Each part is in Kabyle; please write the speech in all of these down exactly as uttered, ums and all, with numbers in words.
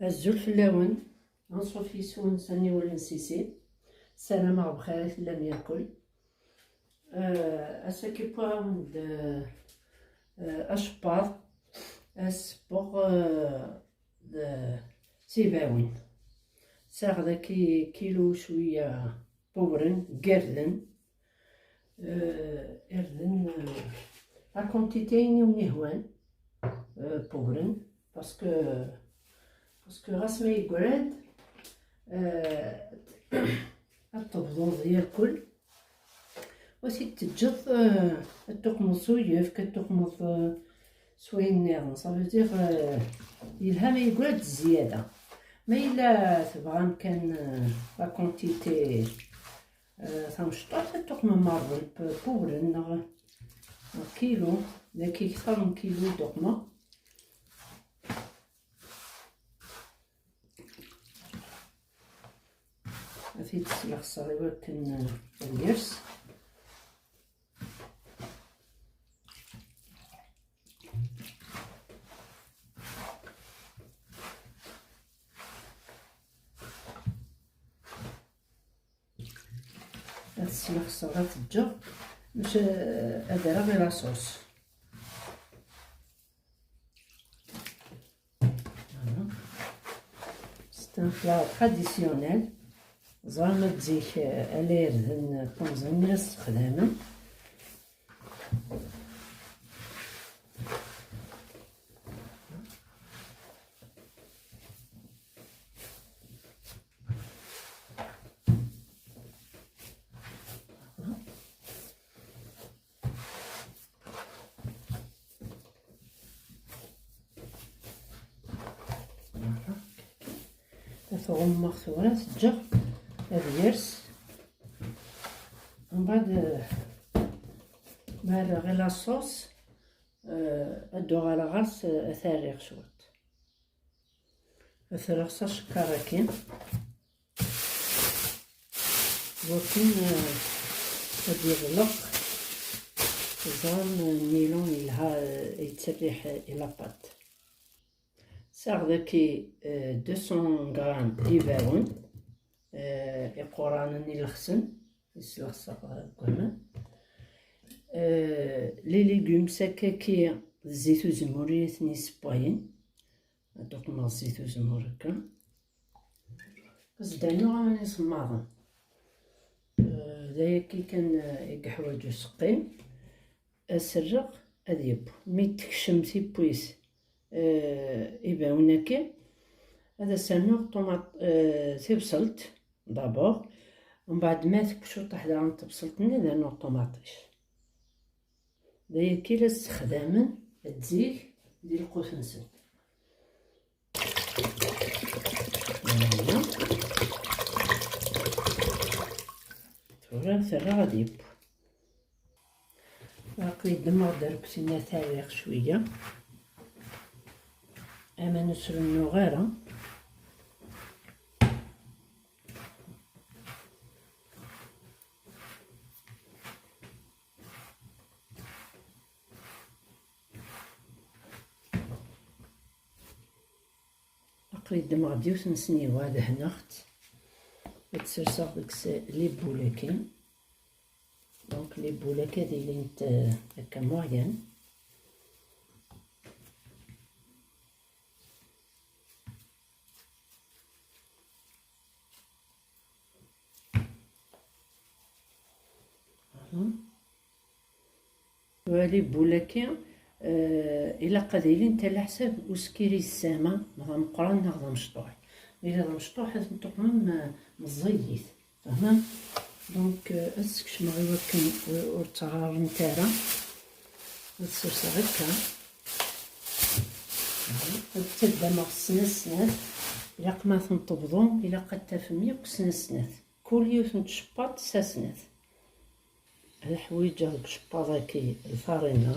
Azul fell-awen. Anṣuf yes-wen s aniwel n Sisi. Ssarameɣ bxir i tellam yakul. Eh, ass-agi wwiɣ-awen-d, eh, eh, acebbaḍ, asebbeɣ, eh, d, s ibawen. Sɛiɣ daki kilu cwiya pubren, gerden, eh, irden, eh, la quantité ayen i wen-ihwan, eh, pubren, parce que, parce que ɣas ma yeggra-d, eh, ad tebduḍ yakul, wa t-id-teǧǧeḍ, eh, ad tuqmeḍ s uyefk, ad tuqmeḍ, eh, s wayen nniḍen. Ça veut dire, eh, yelha ma yeggra-d zzyada. Ma yella tebɣam kan, eh, la quantité, eh, tamecṭuḥt, ad tuqmem rreb, pubren neɣ, neɣ kilu, daki kter n kilu i d-uqmeɣ. Ad t-id-slexseɣ i wakken, eh, ad yers. Ad slexseɣ, ad t-ǧǧeɣ, bac, eh, ad rreɣ i la sauce. Voilà. C'est un plat traditionnel. Ẓran ad zik, eh, ala irden, eh, temẓin i la ssexdamen. Ad t-ɣummeɣ tura, ad t-ǧǧeɣ ad yers. Mbeɛd, eh, ma rreɣ i la sauce, eh, ad d-uɣaleɣ ɣer-s, eh, ad t-rriɣ cwiṭ. Ad t-rreɣ s acekkar akkin. Wakken, eh, ad yeɣleq. Teẓram, eh, nilon yelha, eh, yettriḥ, eh, i la pâte. Sɛiɣ daki, eh, deux cents grammes ibawen, eh, iquranen ilexsen, i slexseɣ, eh, deg waman. Eh, les légumes, akkaki d zzit uzemmur i ten-yessewwayen. Ad uqmeɣ zzit uzemmur akka. Ad s-d-rnuɣ aman isemmaḍen. Eh, d ayagi kan, eh, i yeḥwaǧ useqqi. Ad s-rreɣ ad yeww. Mi d-tekcem tiwwit, eh, ibawen-agi, ad as-rnuɣ ṭumaṭ-, eh, tibṣelt, d'abord. Mbeɛd ma tekcem cwiṭ daɣen tebṣelt-nni, ad rnuɣ ṭumaṭic. D ayagi la ssexdamen zik di lqut-nsen. Voilà. Tura terra ad yeww. Aql-i ddmeɣ-d arekti-nni ad t-rriɣ cwiya. Aman ur s-rennuɣ ara. Aql-i ddmeɣ-d yiwet n sniwa, dehneɣ-tt, ad tt-serseɣ deg-s les boules-agi. Donc, les boules-agi ad ilint, euh, akka moyennes. Voilà. Wali boules-agi, euh, ilaq ad ilint ala ḥsab uskir i ssama, ma d ameqqran neɣ d amecṭuḥ. Ma yella d amecṭuḥ, ad ten-tuqmem, euh, meẓẓiyit. Fehmem? Donc, euh, ad skecmeɣ i wakken, euh, ur ttɣarent ara. Ad serseɣ akka. Ad ttaddameɣ snat snat. Ilaq ma tenṭebḍu, ilaq ad tafem yakk snat snat. Kul yiwet n tcebbaḍt s snat. Ad ḥwiǧeɣ deg ucebbaḍ-agi lfarina.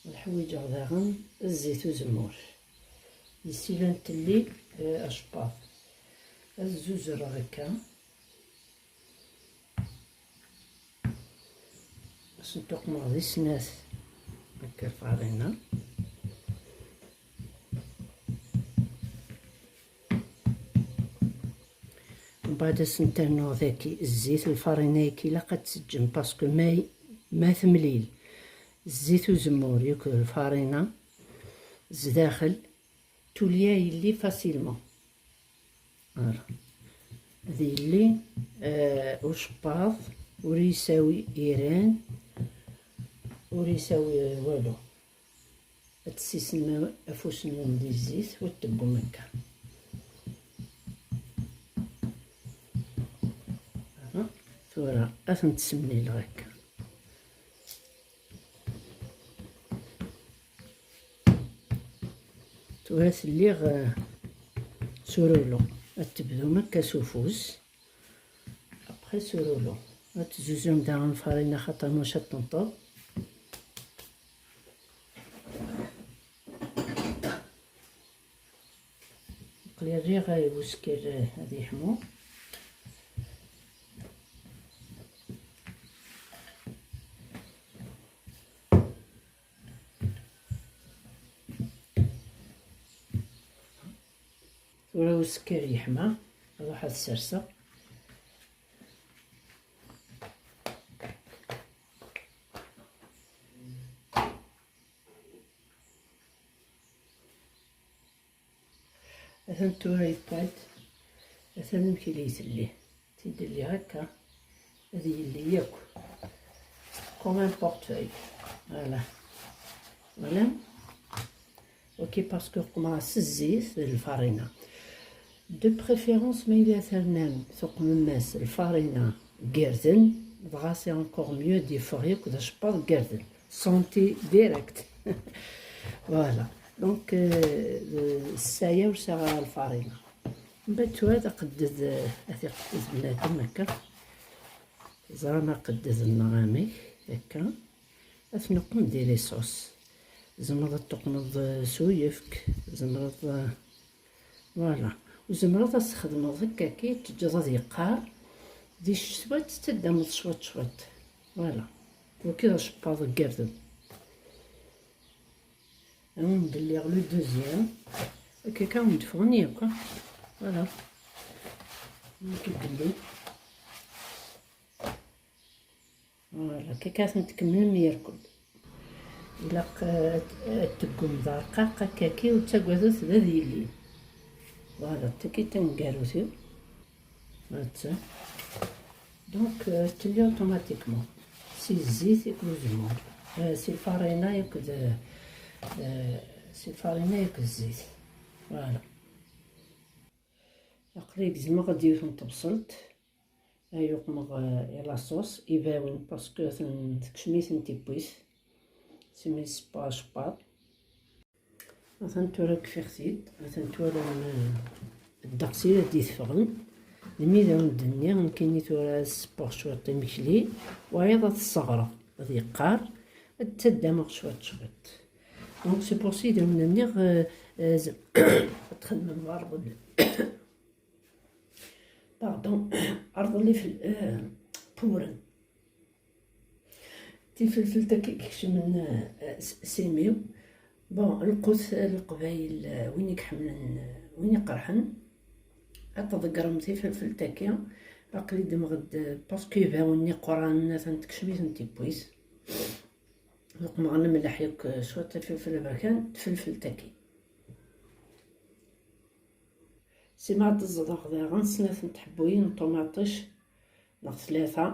Ad ḥwiǧeɣ daɣen zzit uzemmur. Yessilan telli, eh, acebbaḍ. Ad zzuzereɣ akka. Ad sen-tuqmeɣ di snat akka lfarina. Mbeɛd ad sen-ternuɣ daki zzit, lfarina-agi ilaq ad tt-teǧǧem, parce que ma, ma temlil zzit uzemmur yakk lfarina zdaxel, tulya yelli facilement. Voilà. Ad yelli, euh, ucebbaḍ, ur yessawi iran, ur yessawi walu. Ad tessisnem afus-nwen di zzit, ur tteggum akka. Aha, tura ad tent-semlileɣ akka. Tura telliɣ, eh, s urulu. Ad tebdum akka s ufus. Après s urulu. Ad tezzuzum daɣen lfarina xaṭer maca ad tenṭeḍ. Aql-i rriɣ i uskir ad yeḥmu. Tura uskir yeḥma, ruḥ ad serseɣ. Atan tura yewwa-d, atan amek i la itelli. Tidelli akka, ad yelli yakk. Comme un portefeuille. Voilà. Voilà. Ok, parce que qmeɣ s zzit d lfarina. De préférence, ma yella ternam tuqmem-as lfarina n yirden, dɣa c'est encore mieux, ad yeffeɣ yakk d aceṭṭaḍ n yirden. Santé direct. Voilà. Donc, euh, ssaya ur sɛiɣ ara lfarina. Mbeɛd tura ad aqedded, euh, ad t-iqedded bnadem akka. Teẓram aqedded-nneɣ amek, akka. Ad t-neqqem di les sauces. Tzemreḍ ad tuqmeḍ, euh, s uyefk, tzemreḍ, euh, voilà. Tzemreḍ ad txedmeḍ akka, ki teǧǧeḍ ad yeqqar, di ccetwa ad t-taddameḍ cwiṭ cwiṭ. Voilà. Wagi d aceṭṭaḍ n yirden. Ad wen-d-lliɣ le deuxième. Akka kan ad wen-d-ffɣen yakk, hein. Voilà. Nekk d-lliɣ. Voilà, akka kan ad ten-tkemmlem irkel. Ilaq, eh, ad teggum d arqaq akkaki, ur ttagadet d ad yili. Voilà, d tagi taneggarut-iw. Hatta. Donc, euh, telli automatiquement. Si zzit akked uzemmur. Euh, si lfarina akked, euh, si lfarina akked zzit. Voilà. Aql-i gezmeɣ-d yiwet n tebṣelt. Ay uqmeɣ, euh, i la sauce, ibawen, parce que atan tekcem-iten tiwwit. Simi yessewwa aceṭṭaḍ. Atan tura kfiɣ-t-id, atan twalam, eh, ddeqs i la d-iteffɣen. D mi d awen-d-nniɣ, nekkini tura ad ssewweɣ cwiṭ imekli, wayeḍ ad t-sseɣreɣ, ad yeqqar, ad t-ttaddameɣ cwiṭ cwiṭ. Donc c'est pour ça i d awen-nniɣ, eh, eh, z-, ad txedmem rrḍel. Pardon, rrḍel ifel-, eh, puren. Tifelfelt akka i ikecmen, eh, s-, s imi-w. Bon, lqut, eh, Leqbayel, eh, win i iḥemmlen, eh, win iqerḥen, ad tḍeggrem tifelfelt-agi. Aql-i ddmeɣ-d, eh, parce que ibawen-nni quranen, atan tekcem-iten tiwwit. Leqmeɣ lemleḥ yakk, eh, cwiṭ ifilfel aberkan, tfelfelt-agi. Sima ad d-ẓḍeɣ daɣen snat n tḥebbuyin n ṭumaṭic neɣ tlata,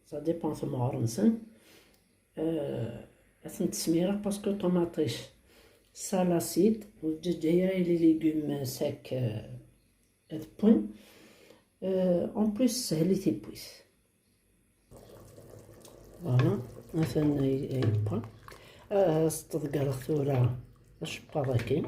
ça dépend tamɣer-nsen. Euh, ad tent-smireɣ parce que ṭumaṭic, ça l'acide, u lǧaǧayra et les légumes secs, euh, ad wwen. Euh, en plus, sehli tiwwit. Voilà, atan ay-, ay yewwa. Ah, as-ḍeggreɣ tura aceṭṭaḍ-agi.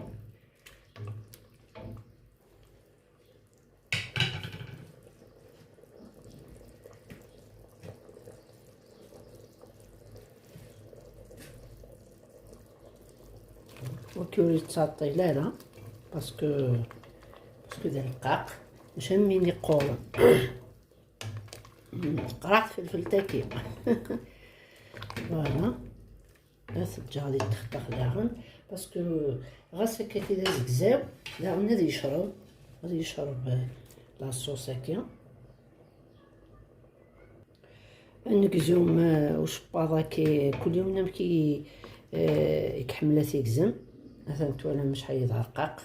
Wagi ur yettɛeṭṭil ara, parce que, parce que d arqaq, mačči am win yeqquren. Teqreḥ tfelfelt-agi. Voilà. Ad t-ǧǧeɣ di ṭṭeqṭeq daɣen, parce que ɣas akka-agi d azegzaw, daɣen ad yecreb, ad yecreb, euh, la sauce-agi. Anegzum, eh, ucebbaḍ-agi, kul yiwen amek i, eh, i iḥemmel ad t-igzem. Atan twalam acḥal d arqaq.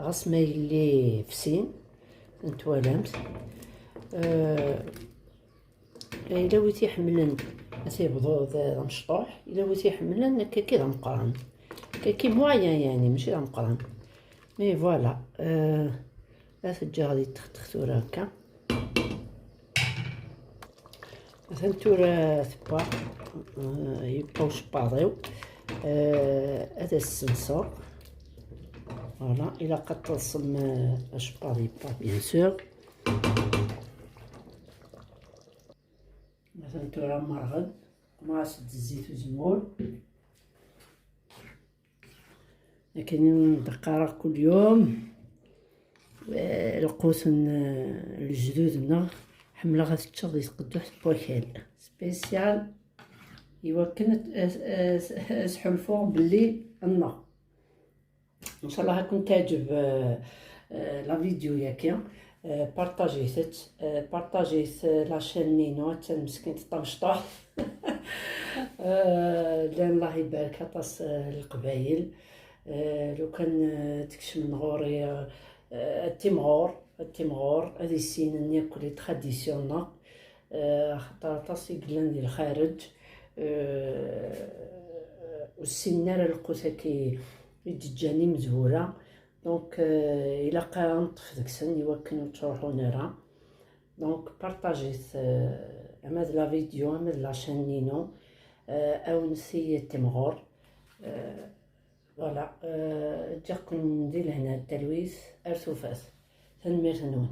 Ɣas ma yelli f sin, atan twalamt. Eh, yella wi t-iḥemmlen ad t-yebḍu d, d amecṭuḥ, yella wi t-iḥemmlen akka-ki d ameqqran. Akka-ki moyen, yeɛni, mačči d ameqqran. Mais voilà, eh, ad t-ǧǧeɣ ad yeṭṭexṭex tura akka. Atan tura tewwa, eh, yewwa ucebbaḍ-iw. Eh, ad as-ssenseɣ. Voilà, ilaq ad teḍsem, eh, acebbaḍ yewwa, bien sûr. Atan tura merɣen, qmeɛ-as-d zzit uzemmur. Akken i wen-d-qqareɣ kul yum, eh, lqut n, eh, lejdud-nneɣ, ḥemmleɣ ad t-ččeɣ di tqedduḥt n wakal. Spécial, iwakken ad, ad, ad, ad sḥulfuɣ belli nneɣ. Ncallah ad ken-teɛǧeb, eh, eh, la vidéo-yagi. Eh, partagit-tt, eh, partagit, eh, la chaîne-inu, attan meskint tamecṭuḥt. Eh, llan, Allah ibarek, aṭas, eh, leqbayel. Eh, lukan, eh, tkecmem ɣur-i, eh, ad timɣur, ad timɣur, ad issinen yakk les traditions-nneɣ. Eh, axaṭer aṭas i yellan di lxareǧ, eh, ur ssinen ara lqut-agi i d-ǧǧan imezwura. Donc, eh, ilaq ad neṭṭef deg-sen iwakken ur ttruḥun ara. Donc, partagit, eh, ama d la vidéo, ama d la chaîne-inu, eh, awinet-iyi timɣur. Eh, voilà, eh, ǧǧiɣ-ken di lehna d talwit, ar tufat. Tanemmirt-nwen.